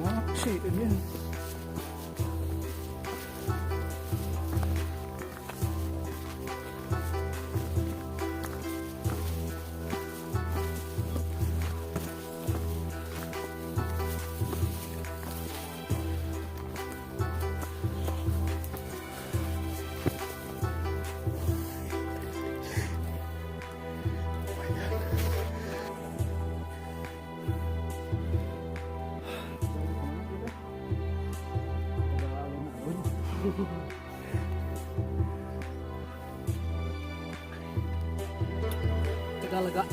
Kasi, yun. Tagalaga.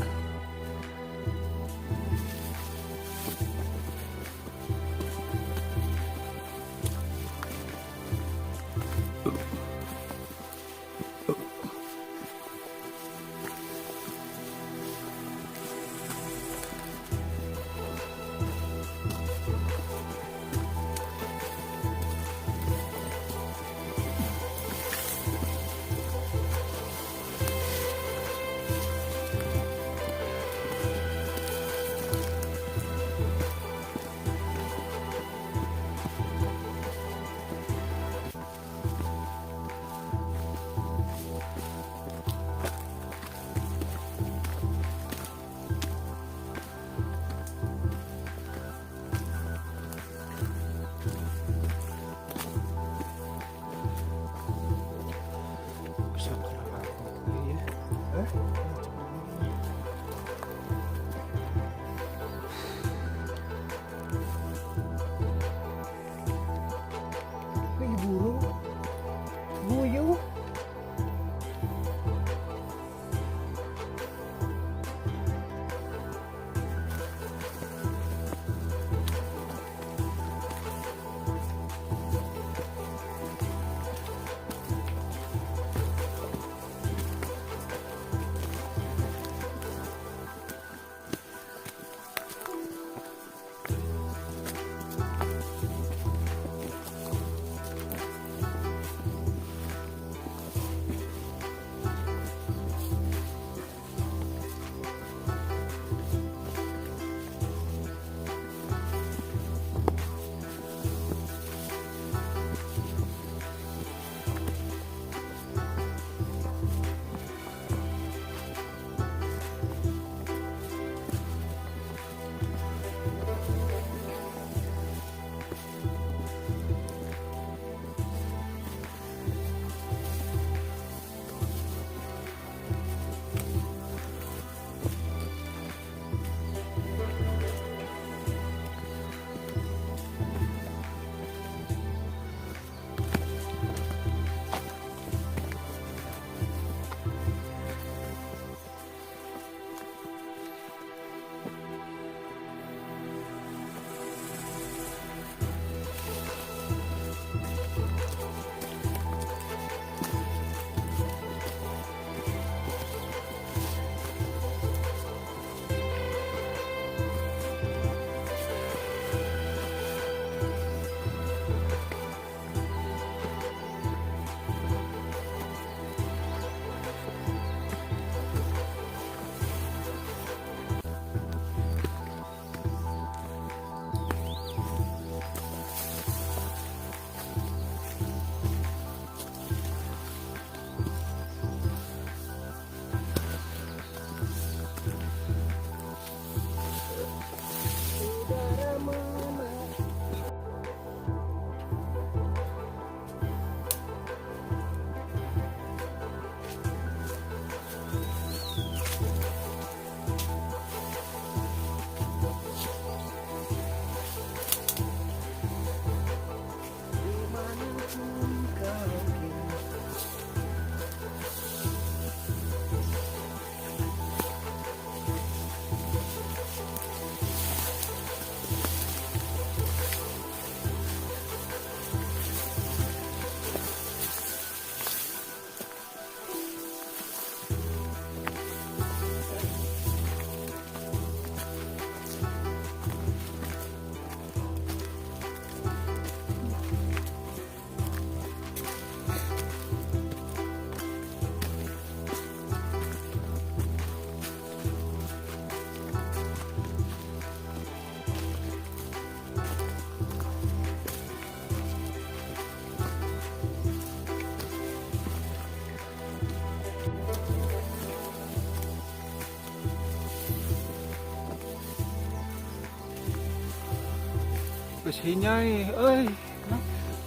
Geus hinyai euy.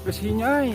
Geus hinyai.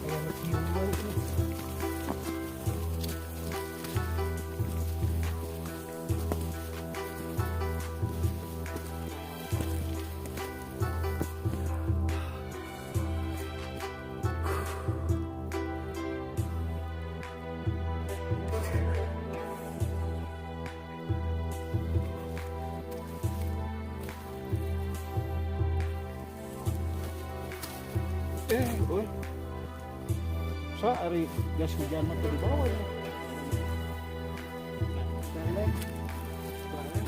Aya nu ciuman ih. Eh, euy. Sa ari jas hujan mah teu dibawa ya. Balik. Balik.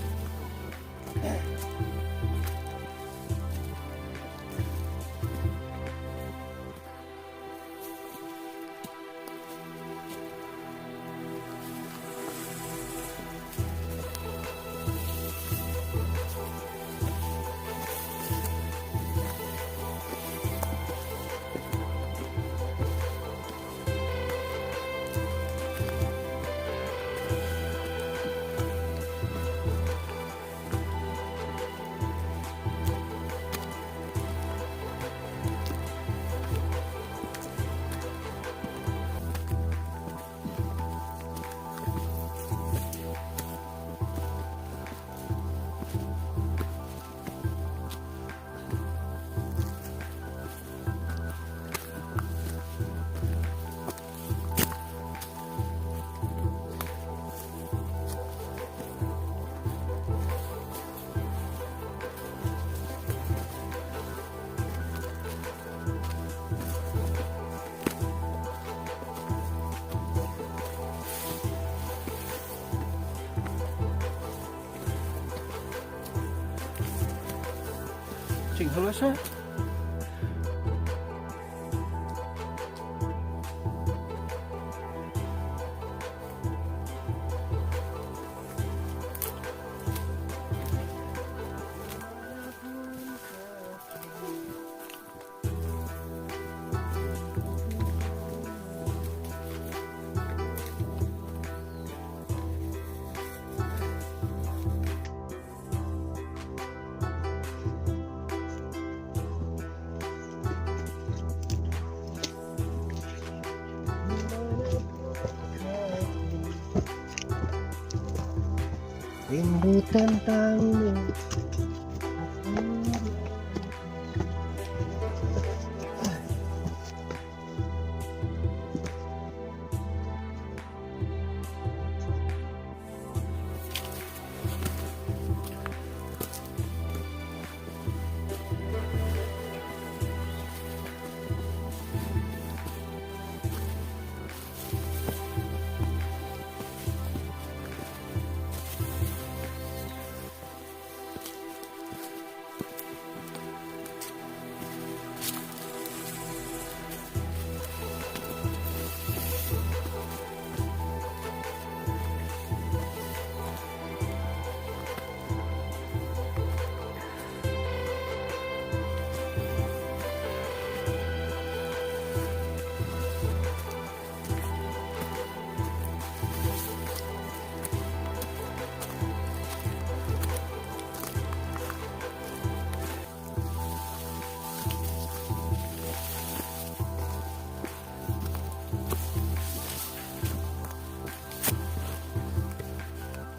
Cing heula sa. Rindu tentangmu.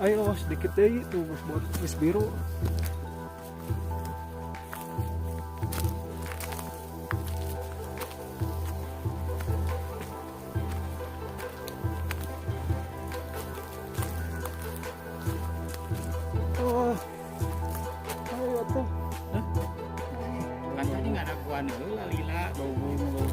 Ayo sedikit deh itu buat geus biru. Oh, ayo tuh. Hah? Kan tadi nggak ada gua heula lila. Bau bau bau.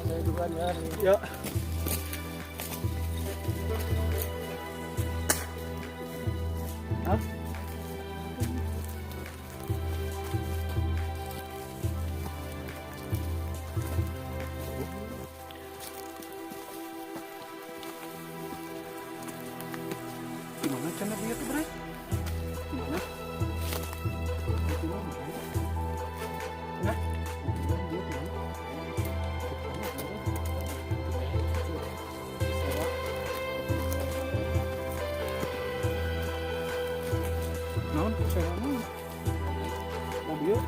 Saya duluan ya. Ya. Hah? Gimana cara dia tuh, Bray? Gimana? Gimana? Nah, dia tuh. Naon, saya naon? Mobil.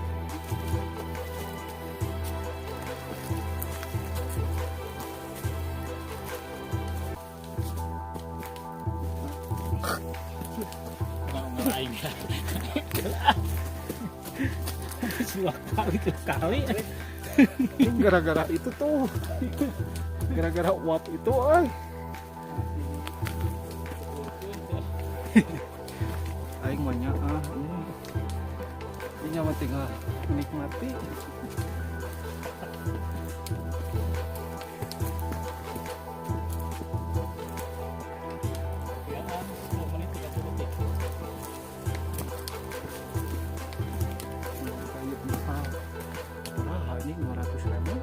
Nggak aing. Dua kali, tiga kali. Ini gara-gara itu tuh. Gara-gara uap itu, ay. Aing mah nya, ah, ini. Ini mah tinggal menikmati. Ya, 10 menit 30 detik. Kayak mahal. Mahal ini 200.000.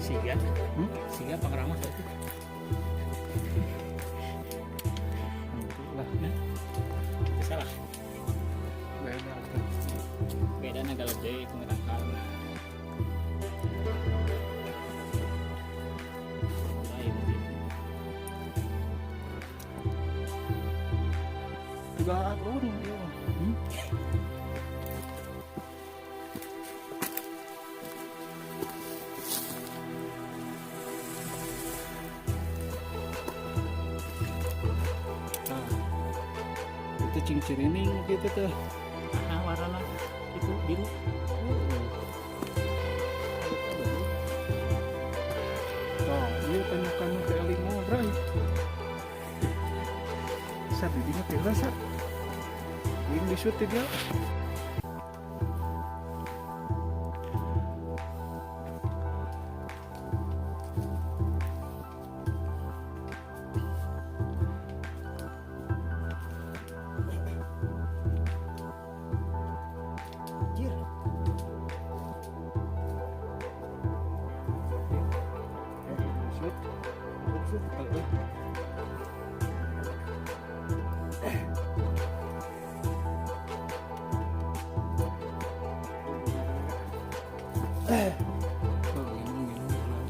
Siga, Hmm? siga pangramah itu. Lah, Salah. beda. Beda naga lede pengerangkalna. Lain gitu. Tiga alun, iya. Hmm? Nah, itu cing-cirining gitu tuh. Nah, warna itu biru. Nah, iya tanyakan ke eling mah, Bray. Sa didinya teh lah, sa. Wing di shoot dia. Anjir. Shoot. Shoot. Heeh. Oh, minum, minum, minum.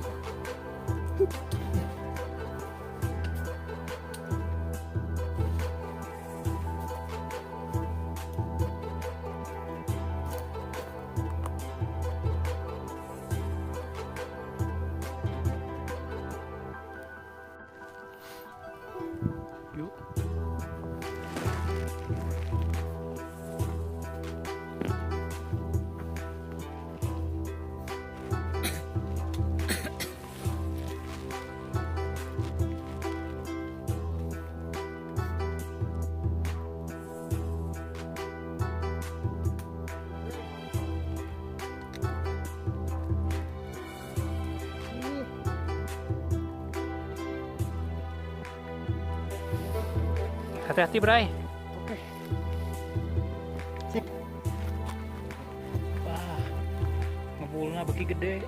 Yuk. Hati-hati, Bray. Oke. Sip. Wah, ngebulna beki gede.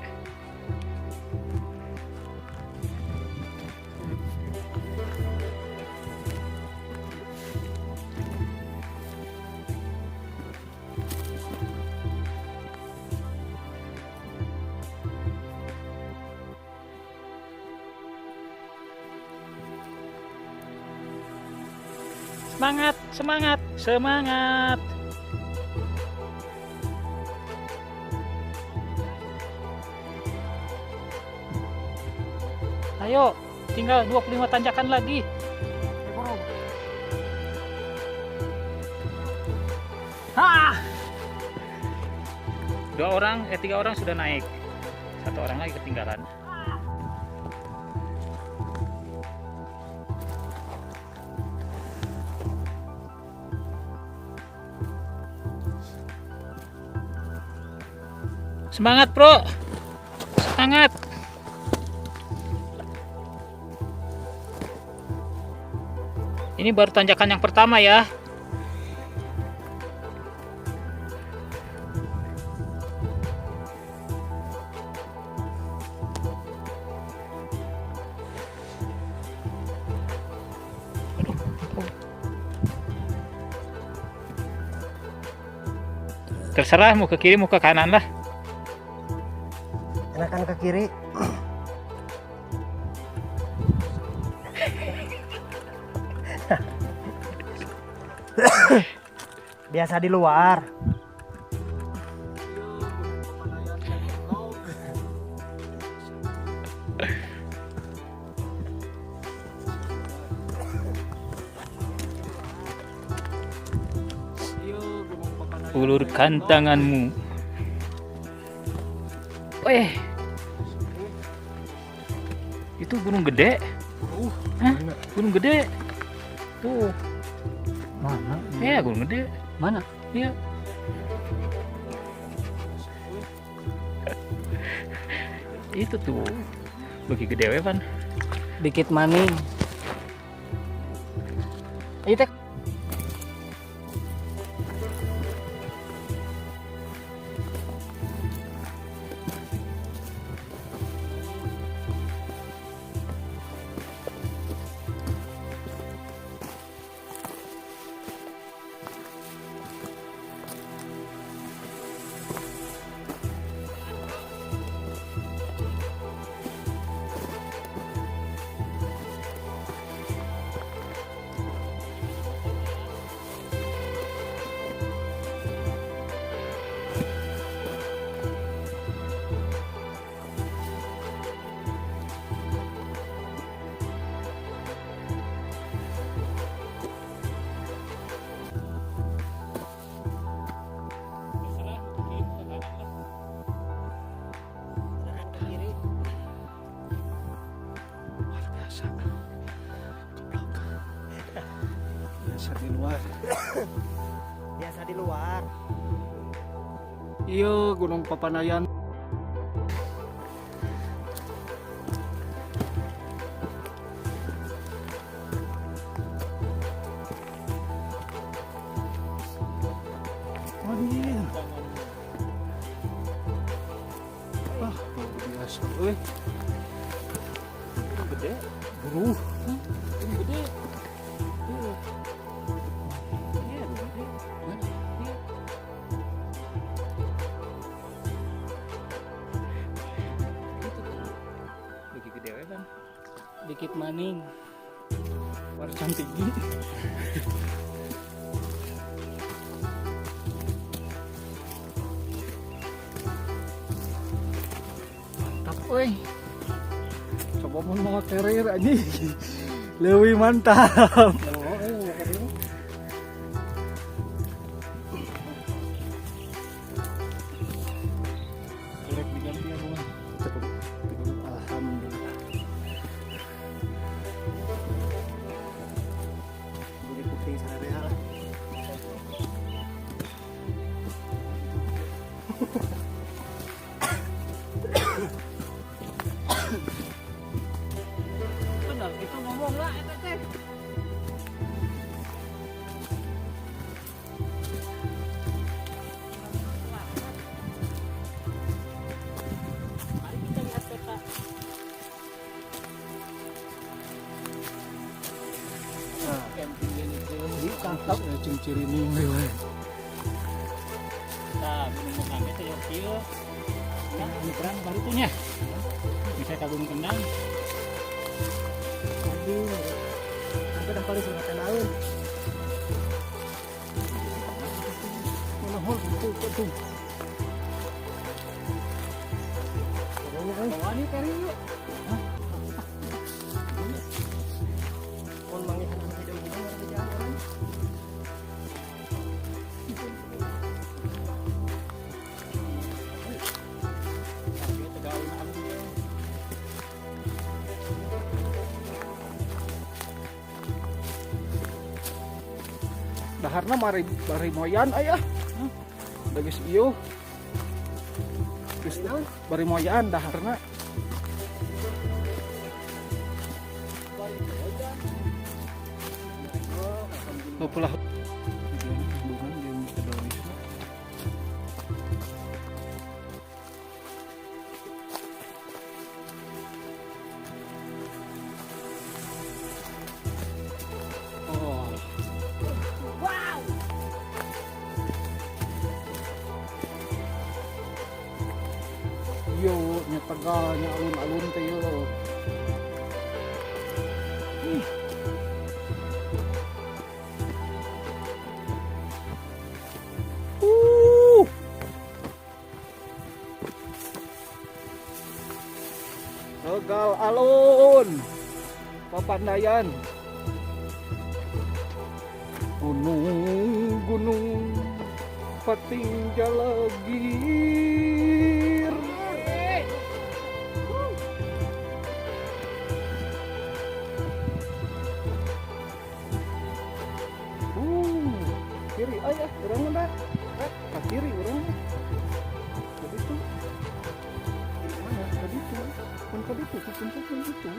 Semangat, semangat, semangat. Ayo, tinggal 25 tanjakan lagi. Hah! 3 orang sudah naik. 1 orang lagi ketinggalan. Semangat, bro. Semangat. Ini baru tanjakan yang pertama ya. Aduh. Terserah mau ke kiri mau ke kanan lah. Enakan ke kiri. Biasa di luar. Ulurkan tanganmu. Itu gunung gede. Hah? Gunung gede. Tuh. Mana? Iya, gunung gede. Mana? Iya. Itu tuh. Bagi gede we, Pan. Dikit maning. Itu. Biasa di luar. Biasa di luar. Iya, Gunung Papanayan. Waduh. Ah, biasa euy. Gunung gede. Buruh. Gunung gede. Tuh. Iya, gunung gede. Mana? Iya. Dikit maning. Warisan tinggi. Mantap euy. Coba mun mau kerir anjing. Leuwih mantap. Korek diganti ya, Bang. Cukup. Alhamdulillah. Beli kuping sararea lah. Benar itu ngomong lah eta teh. Mari kita lihat peta. Camping ini tuh. Ditangkap ya cing-cirining we. Kita minum kami teh yuk kieu. Nah, ini perang baru tuh nya. Bisa kagum kendang. Aduh. Aku dah paling suka naon. Mana hol tuh tuh. Pokoknya euy, Bawa nih kari yuk. mun manggihan anu hidung hidung urang di jalan urang. Tapi tegal alun. Daharna mari bari moyan aya. Da geus ieu. Geus bari moyan daharna. Oh, pulah. Bukan jeung tedoris. Oh. Yo, nya Tegal, nya alun-alun teh yo. Ih. Tegal alun. Papandayan. Gunung-gunung pating jalagir. Kiri aya urang mah ka kiri urang mah. Tadi tuh mana tadi tuh pun tadi tuh pun pun itu.